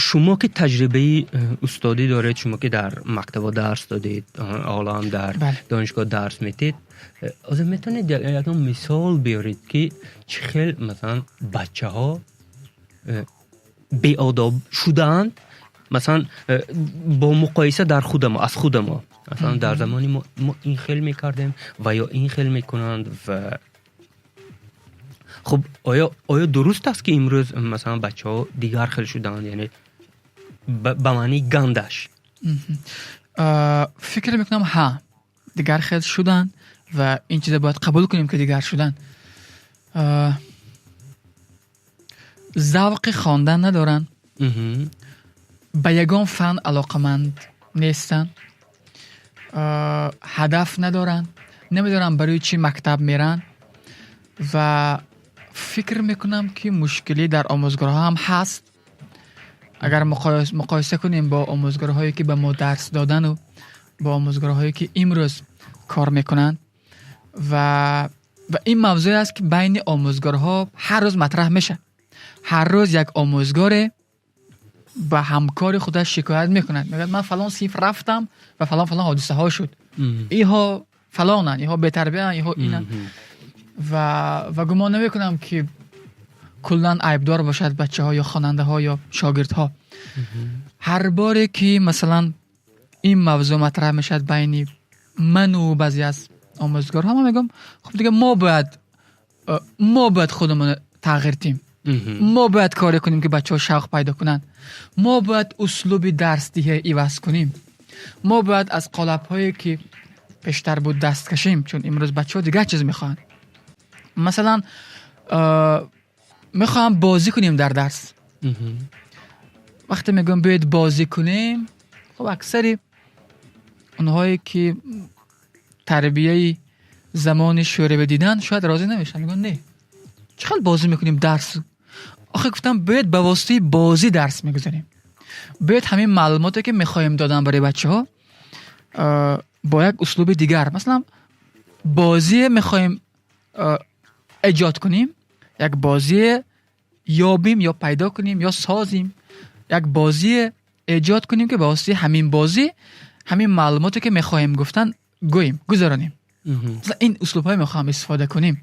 Шумо ки таҷрибаи устодӣ доред, шумо ки дар мактабҳо дарс додед, ҳоло ҳам дар донишгоҳ дарс медиҳед, ҳозир метавонед ягон мисол биёред, ки чӣ хел, масалан, бачаҳо беодоб шудаанд, масалан, бо муқоиса дар худамо, аз худамо, масалан, дар замони мо ин хел мекардем ва ё ин хел мекунанд? Ва хуб, оё дуруст аст, ки имрӯз, масалан, бачаҳо дигар хел шудаанд, яъне ба маънии гандаш? Фикр мекунам, ҳа, дигар хел шуданд ва ин чиза бояд қабул кунем, ки дигар шуданд. Завқи хондан надоранд, ба ягон фан алоқаманд нестанд, ҳадаф надоранд, намедонанд, барои чӣ мактаб меранд. Ва фикр мекунам, ки мушкилӣ дар омӯзгорҳо ҳам ҳаст. Агар муқоиса кунем бо омӯзгорҳое, ки ба мо дарс додану бо омӯзгорҳое, ки имрӯз кор мекунанд, ва ин мавзӯе аст, ки байни омӯзгорҳо ҳар рӯз матраҳ мешавад. Ҳар рӯз як омӯзгоре ба ҳамкори худаш шикоят мекунад, мегӯяд: «Ман фалон синф рафтам ва фалон фалон ҳодисаҳо шуд, иҳо фалонанд, иҳо бетарбияанд, иҳо инанд». Ва гумон намекунам, ки куллан айбдор бошад бачаҳо ё хонандаҳо ё шогирдҳо. Ҳар боре ки, масалан, ин мавзӯъ матраҳ мешавад байни ману баъзе аз омӯзгорҳо, ман мегӯям: «Хуб, дига мо бояд худамон тағйир диҳем, мо бояд коре кунем, ки бачаҳо шавқ пайдо кунанд, мо бояд услуби дарсдиҳӣ иваз кунем, мо бояд аз қолабҳое, ки пештар буд, даст кашем, чун имрӯз бачаҳо дигар чиз мехоҳанд». Масалан, мехоҳам бозӣ кунем дар дарс. Вақте мегӯям: «Биёед бозӣ кунем», хуб, аксари онҳое, ки тарбияи замони шӯравӣ диданд, шояд розӣ намешаванд, мегӯянд: «Не, чӣ хел бозӣ мекунем дарс?» Охе, гуфтам, биёед ба воситаи бозӣ дарс мегузарем, биёед ҳамин маълумоте, ки мехоҳем додан барои бачаҳо, бо як услуби дигар, масалан, бозие мехоҳем эҷод кунем, як бозие ёбем ё пайдо кунем ё созем, як бозие эҷод кунем, ки ба воситаи ҳамин бозӣ ҳамин маълумоте, ки мехоҳем гуфтан, гӯем, гузаронем. Масалан, ин услубҳое мехоҳам истифода кунем.